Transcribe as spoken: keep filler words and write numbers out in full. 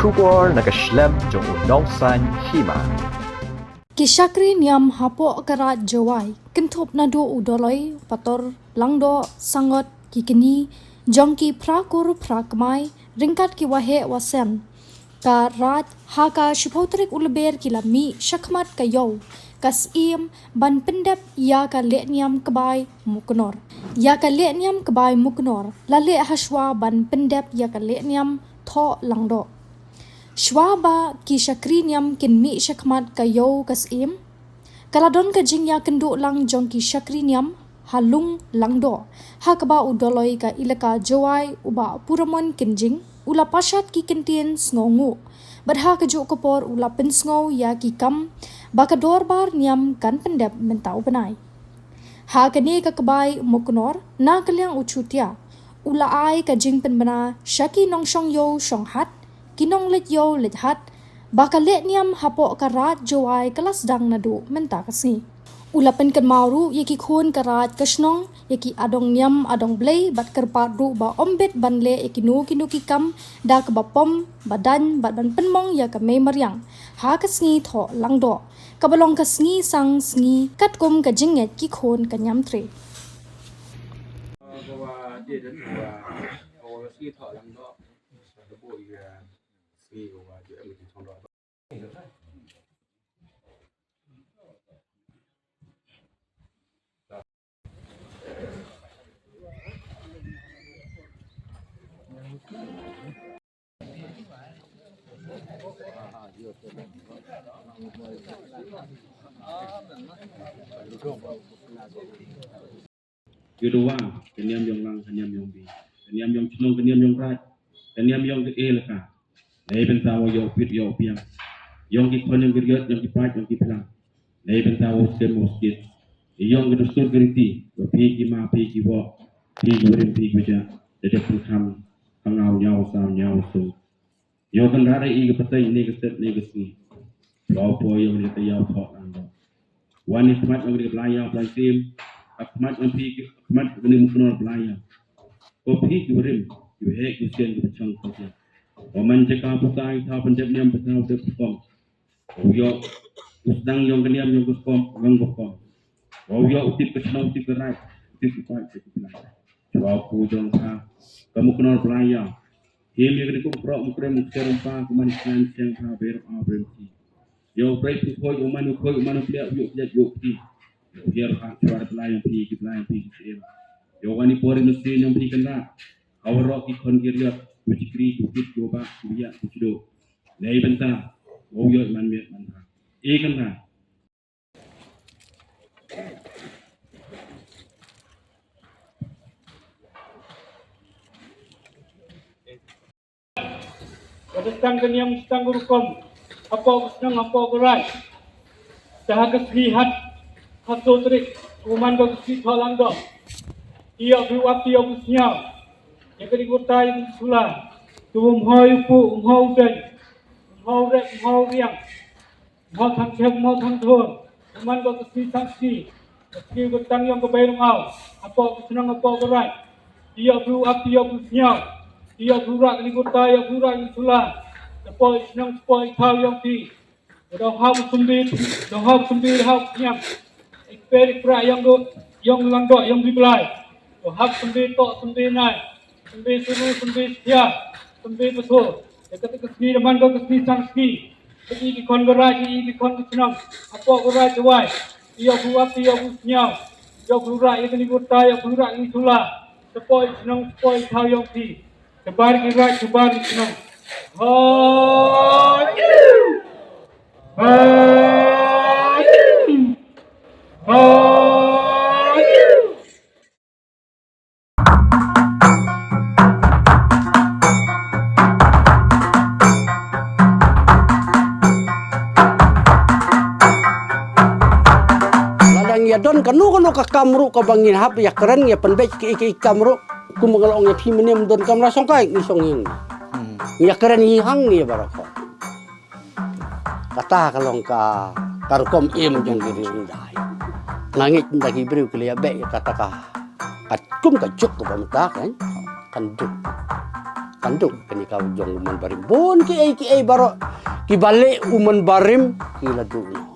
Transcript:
Khubor na ka shlem jong u nongsaiñ hima. Ki shakri niam hapoh ka Raid Jowai, kynthup naduh u Doloi, Pator, Langdoh, Sangot, ki kñi jong ki phra kur phra kmai, ryngkat ki waheh wasem ka Raid, ha ka shiphew tarik u Lber ki la mih shakhmat ka Ïew ka Syiem ban pyndep ïa ka lehniam Kbai Muknor. Ïa ka lehniam Kbai Muknor la leh hashwa ban pyndep ïa ka lehniam Thoh Langdoh. Shwa ba ki shakri niam kin mih shakhmat ka Ïew ka Syiem, ka la don ka jingïakynduh lang jong ki shakri niam ha Lung Langdoh, ha kaba u Doloi ka Elaka Jowai u Bah Puramon Kynjing u la pashat ki kyntien sngewnguh. Bad ha kajuh ka por u la pynsngew ïa ki kam ba ka dorbar niam kan pyndep mynta u bnai. Ha kane ka Kbai Muknor, na ka liang u Chutia u la ai ka jingpynbna sha ki nongshong ïew shong hat, ki nongleit ïew leit hat, ba ka lehniam hapoh ka Raid Jowai ka la sdang naduh mynta ka sngi. U la pynkynmaw ruh ïa ki khun ka Raid ka shnong, ïa ki adong niam adong blei, bad kyrpad ruh ba ym bit ban leh ïa kino kino ki kam da kaba pom ba daiñ, bad ban pynmong ïa ka mei mariang ha ka sngi Thoh Langdoh, kaba long ka sngi sang sngi katkum ka jingngeit ki khun ka niam trei. Ïa duwa, ka niam ïong lang, ka niam ïong bi, ka niam ïong chnong, ka niam ïong raid, ka niam ïong ka elaka. Nei bynta wa ïoh pit ïoh piang, ïong ki khon ïong ki riot, ïong ki paid ïong ki phlang. Nei bynta wa u skem wa u skit, ïong ki dustur ki riti, wa phi ki ma phi ki wok, phi ki warim phi ki wajah, da dep pynkham ha nga u ñiaw saw ñiaw sung. Ïoh kynrad ïa i ka pateng ne ka step ne ka sngi. Pynlong poi ïa ka taïaw Thoh Langdoh. Wan ïa khmat ïa ka blai ïa blai sim. Ap khmat ïa phi khmat ïa ka nim khnor blai ïa. Ko phi ki warim ki waheh ki sien ki pachang ki sien. Wa man jaka puta ïa thaw pyndep niam pynthaw dep kom. Wa u ïoh u sdang ïong ka niam ïong ka skom ïong ka kom. Wa u ïoh u tip ka chnong u tip ka raid u tip ka paid u tip ka blai. Chwa u pu jong pha ka muknor blai ïa. Him ïa ka dei kum prok mukrem mukrem pa ka man shan shan pa ber a ber ti. Ïa u brei phu khoi u man u khoi u man u pliak u ïoh pliak ïoh ti. Ïa u hiar ha chwa da blai ïong phi ki blai ïong phi ki siem. Ïa u ani por i mesti ïong phi kan da. Ka warok ki khon ki riat u chikri u kit u ba u ïa u chido. Nei bynta u ïoh man miet man ha. I kan da. Ka dei tang ka niam tang ka rukom hapoh ka shnong hapoh ka raid. Te ha ka sngi hat ha soo tarik u man ka sngi Thoh Langdoh. Ïoh phi u ap ïoh phi u sñiaw ïa ka dei ka tai ka sula. Te um hoi u pu um hoi u dei um hoi u rek um hoi u riang. Mho thang chep mho thang thon. Kuman ko ka sngi thang sngi. Ka sngi ka tang ïong ka bai rong au. Hapoh ka shnong hapoh ka raid. Ïoh bru ap ïoh bru sñiaw. Ïoh bru rak ni kurta ïoh bru rak ni chula. Hapoh i shnong hapoh i thaw ïong phi. Dong hau sumbi dong hau sumbi hau sñiam. Ik peri pra ïong do ïong lang do ïong bi blai. Dong hau sumbi tok sumbi nai. Sumbi suru sumbi sia. Sumbi betul. Ïa kata ka sngi da man ko ka sngi sang sngi. Ka i ki khon ka rai ka i ki khon ka chnong. Hapoh ka rai ka wai. Ïa ku ap ïa ku sñiaw. Ïa ku rai ïa ka ni ku tai ïa ku rai ni chula. Hapoh i chnong hapoh i thaw ïong phi. Tebar ki rai tebar ki chnong. Hoi. Hoi. Hoi. Lada ngi ïa don kano kano ka kam ruh kaba ngin hap ïa kren ïa pynbeit ki ki kam ruh kum ba nga la ong ïa phi mynne don kam la song kai ngi song ïing. Ngi ïa kren ngi hang ngi ïa baroh. Kata ka long ka ka rukom im jong ki ri ri dai. Nga ngeit da ki briew ki la ïa beh kata ka ka kum ka juk ka ba mynta kan kan duk. kan duh kane ka jong u mon barim. Bun ki ei ki ei baroh ki ba leh u mon barim ki la duh noh.